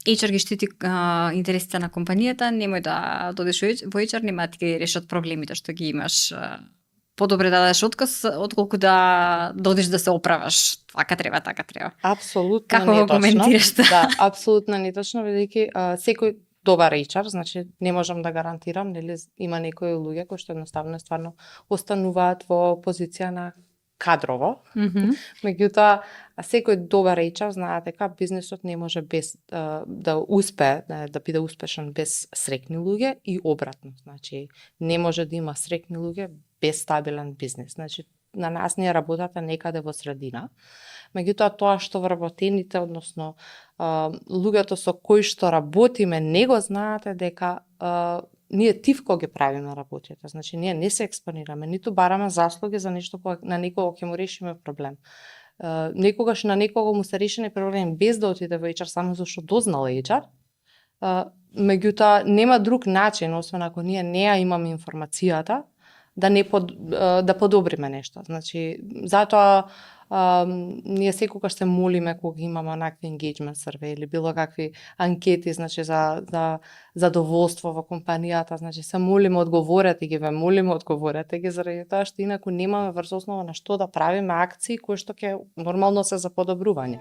HR ги штити интересите на компанијата, немој да додеш во HR, нема да ти ги решат проблемите што ги имаш. Подобре да дадеш отказ, отколку да додеш да се оправаш. Така треба. Апсолутно Како неточно. го коментираш тоа? Да, апсолутно неточно, бидејќи секој добар HR, значи не можам да гарантирам, нели има некои луѓе кои што едноставно стварно остануваат во позиција на кадрово. Меѓутоа, секој добар HR знае дека бизнисот не може без да успее, да биде успешен без среќни луѓе и обратно. Значи, не може да има среќни луѓе без стабилен бизнис. Значи, на нас не работата некаде во средина. Меѓутоа, тоа што вработените, односно луѓето со кои што работиме, не го знаете дека ние тивко ги правиме работите. Значи, ние не се експонираме, ниту бараме заслуги за нешто кога на некого ќе му решиме проблем. Некогаш на некого му се решени проблем без да отиде во HR, само зашто дознал HR. Меѓутоа, нема друг начин, освен ако ние не ја имаме информацијата, да подобриме нешто. Значи, затоа ние секогаш се молиме кога имаме онакви engagement survey или било какви анкети, значи за задоволство во компанијата, значи се молиме, одговорете ги, заради тоа што инаку немаме врз основа на што да правиме акции кои што ќе нормално се за подобрување.